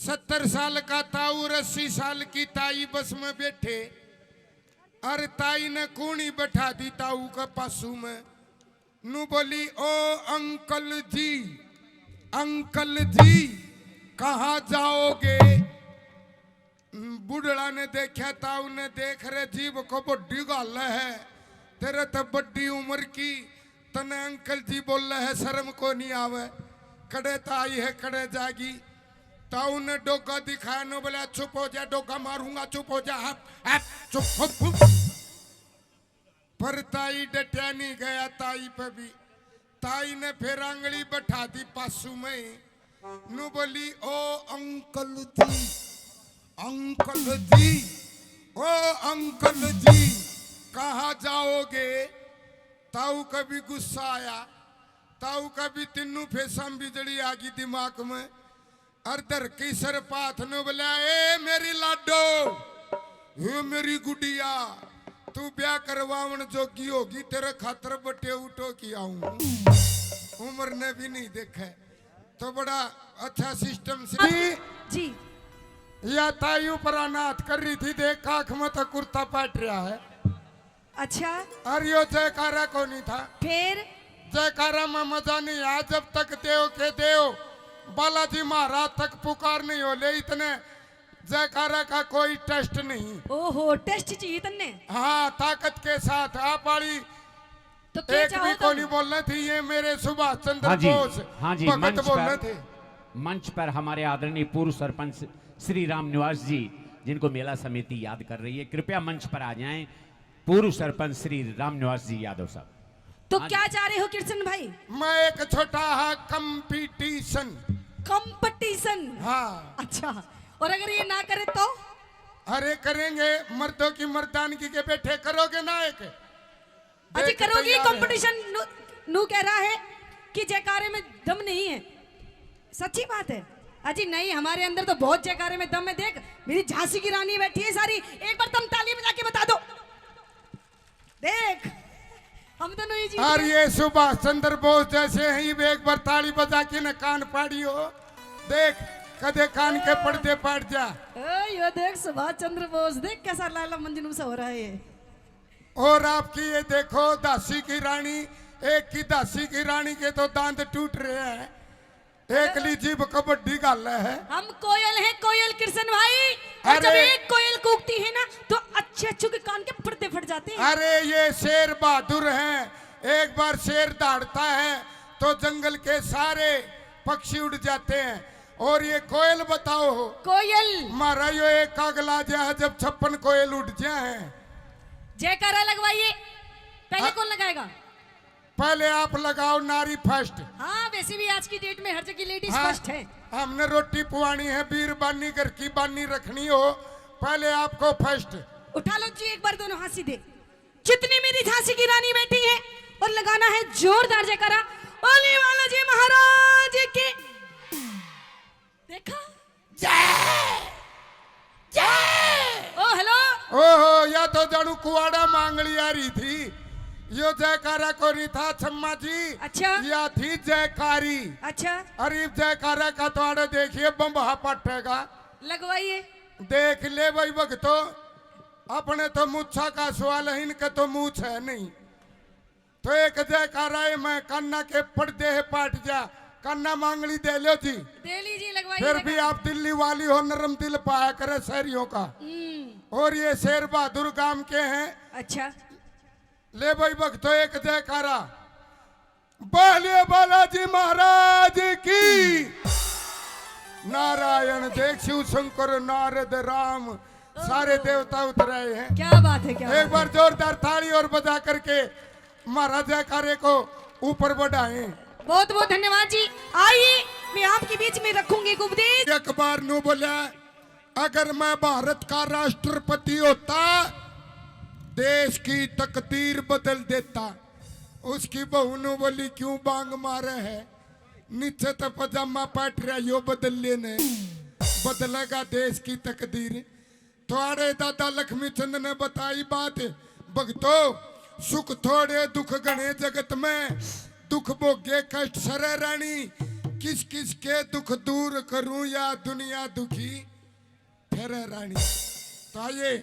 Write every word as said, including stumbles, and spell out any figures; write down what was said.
सत्तर साल का ताऊ और अस्सी साल की ताई बस में बैठे, और ताई ने कूणी बैठा दी ताऊ के पासू में। नू बोली, "ओ अंकल जी, अंकल जी, कहाँ जाओगे?" बुढ़ड़ा ने देखा, ताऊ ने, "देख रे, जीभ को बड्डी गाल है, तेरे ते बड्डी उम्र की, तने अंकल जी बोले है, शर्म को नहीं आवे, कड़े ताई है, कड़े जागी।" ताऊ ने डोगा दिखाया, नो बोला, "चुप हो जा, डोगा मारूंगा, चुप हो जा, हप, हप, चुप, हुप, हुप।" पर ताई डटया नहीं गया, ताई पे भी। ताई ने फिर आंगली बैठा दी पासू में, नू बोली, "ओ अंकल जी, अंकल जी, ओ अंकल जी, कहाँ जाओगे?" ताऊ का भी गुस्सा आया, ताऊ का भी तीनों फेसां बिजली आ गई दिमाग में। और धर की सर पाथ ने बोला, "ए मेरी लाडो, ए मेरी गुडिया, तू ब्याह करवावण जोगी होगी, तेरे खातर बटे उठो की आऊं, उम्र ने भी नहीं देखे।" तो बड़ा अच्छा सिस्टम से जी। या ताई ऊपर अनाथ कर रही थी, देख आंख में तो कुर्ता पाट रहा है। अच्छा। और यो जयकारा को नहीं था। फिर? जयकारा में मजा नहीं आया जब तक देव के देव बालाजी महाराज तक पुकार नहीं हो ले, इतने जयकारा का कोई टेस्ट नहीं। ओहो, टेस्ट चाहिए तन्ने? हाँ, ताकत के साथ आप वाली तो क्या एक चाहो भी तुम? को नहीं बोलना थी, ये मेरे सुभाष चंद्र हाँ जी, बोस हाँ जी, भगत मंच बोलने पर, थे। मंच पर हमारे आदरणीय पूर्व सरपंच श्री राम निवास जी, जिनको मेला समिति याद कर रही है, कृपया मंच पर आ जाएं। पूर्व सरपंच श्री रामनिवास जी यादव साहब। तो हाँ क्या जी। चाह रहे हो कृष्ण भाई? मैं एक छोटा हा कंपटीशन। कंपटीशन? हाँ। अच्छा, और अगर ये ना करे तो? अरे करेंगे, मर्दों की मर्दानगी के बैठे करोगे ना एक? अजी देख करोगे तैयार है। कंपटीशन? नू, नू कह रहा है कि जयकारे में दम नहीं है। सच्ची बात है। अजी नहीं, हमारे अंदर तो बहुत जयकारे में दम है। देख, मेरी झांसी की रानी बैठी है सारी, एक बार तुम ताली बजा के बता दो। देख, हम दोनों ही जीत और गए। ये सुभाष चंद्र बोस जैसे हैं, ये एक बार ताली बजा के न कान फाड़ी हो। देख, कदे कान के पर्दे फाड़ जा। ए, यो देख सुभाष चंद्र बोस, देख कैसा लाला मजनू सा हो रहा है ये। और आपकी ये देखो दासी की रानी, एक की दासी की रानी के तो दांत टूट रहे हैं, एकली जीभ कबड्डी घाले है। हम कोयल हैं, कोयल कृष्ण भाई। और जब अरे। एक कोयल कूकती है ना, तो अच्छे अच्छों के कान के पर्दे फट जाते हैं। अरे ये शेर बहादुर हैं, एक बार शेर दहाड़ता है तो जंगल के सारे पक्षी उड़ जाते हैं। और ये कोयल बताओ, कोयल। मारा यो एक कागला जा है जब छप्पन कोयल उड़ जा है। जयकारा लगवाइए, पहले आ- कौन लगाएगा? पहले आप लगाओ नारी फर्स्ट। हाँ, वैसे भी आज की डेट में हर जगह लेडीज हाँ, फर्स्ट है। हमने रोटी पुआनी है, बीर बानी घर की बानी रखनी हो, पहले आपको फर्स्ट। उठा लो जी एक बार दोनों हाथ सीधे। जितनी मेरी झांसी की रानी बैठी है, और लगाना है जोरदार जयकारा। बोले बालाजी महाराज की। देखा? जय, जय। ओ हेलो। ओहो, या तो जानू कुआड़ा मांगली आ रही थी। यो जयकारा को नहीं था छम्मा जी। अच्छा। या थी जयकारी। अच्छा। अरे जयकारा का तो आड़े देखिए बम्बा पटेगा। लगवाइए। देख ले भाई भगतो, अपने तो मुच्छा का सवाल है, इनके तो मूछ है नहीं। तो एक जयकारा है, मैं कान्ना के पर्दे है पाट जा, कान्ना मांगली दे लो जी। दे लीजिए, लगवाइए फिर भी लगा। आप दिल्ली वाली हो, नरम दिल पाया करे शहरियों का। हम्म। और ये शेर बहादुर गांव के हैं। अच्छा। ले भाई भक्तो, एक जयकारा। बोलिए बालाजी महाराज की। नारायण देख, शिव शंकर, नारद, राम, सारे देवता उतर आए हैं। क्या बात है, क्या एक बात बार है। जोरदार ताली और बजा करके महाराज जयकारे को ऊपर बढ़ाएं। बहुत बहुत धन्यवाद जी। आइए, मैं आपके बीच में रखूंगी एक उपदेश। एक बार नू बोला, अगर मैं भारत का राष्ट्रपति होता, देश की तकदीर बदल देता। उसकी बहू नू बोली, क्यों बांग मारे है? नीचे तो पजामा पाट रहा, यो बदल लेने, बदलेगा देश की तकदीर। थोड़े दादा लक्ष्मी चंद ने बताई बात, भगतो, सुख थोड़े दुख घणे जगत में, दुख भोगे कष्ट सरे रानी, किस किस के दुख दूर करूं, या दुनिया दुखी फिरे रानी। तो आइए,